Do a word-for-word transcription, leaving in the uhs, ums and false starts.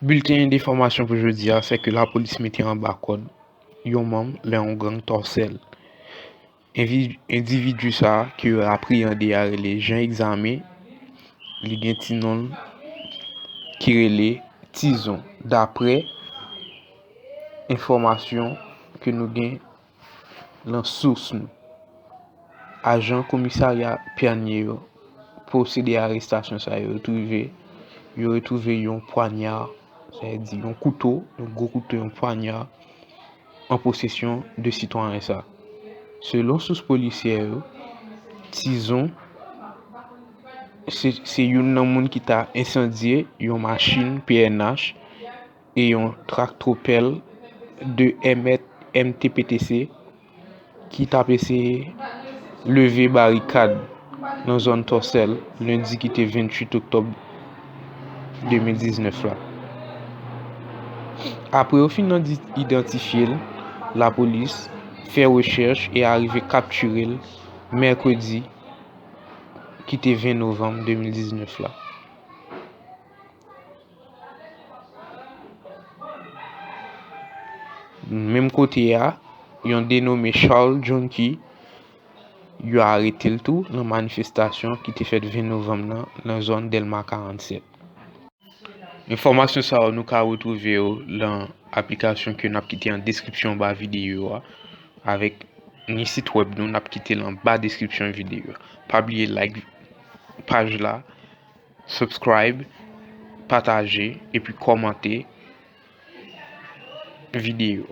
Bilten de enfòmasyon pou jodi a, se ke lapolis mete anba kòd yon manm nan yon gang Tòsèl. Envi-, endividi sa a, ke yo apreyande a, rele Jean Examen, li gen ti non l ki rele Tizon, daprè enfòmasyon ke nou gen nan sous nou. Ajan komisarya Pyanye yo pwosede a arestasyon sa yo, yo twouve, yo retwouve yon pwanya, sa vle di yon kouto, yon gwo kouto, yon pwanya, an posesyon de sitwayen sa. Selon sous polisyè yo, Tizon se, se youn nan moun ki ta ensandye yon machin P N H e yon traktopèl de M T P T C ki t ap eseye leve barikad nan zòn Tòsèl, lendi ki te venntuit oktòb de mil diznèf la. Apre yo fin nan di-, idantifye l, lapolis fè rechèch e arive kaptire l mèkredi ki te ven novanm de mil diznèf la. Menm kote a, yon denome Charles Junkie, yo arete l tou nan manifestasyon ki te fèt ven novanm nan, nan zòn Dèlma karannsèt. Enfòmasyon sa yo, nou ka retwouve yo nan aplikasyon ke n ap kite an deskripsyon ba videyo a, avèk ni sit wèb nou, n ap kite l anba deskripsyon videyo a. Pa bliye like paj la, subscribe, pataje, epi kòmante videyo.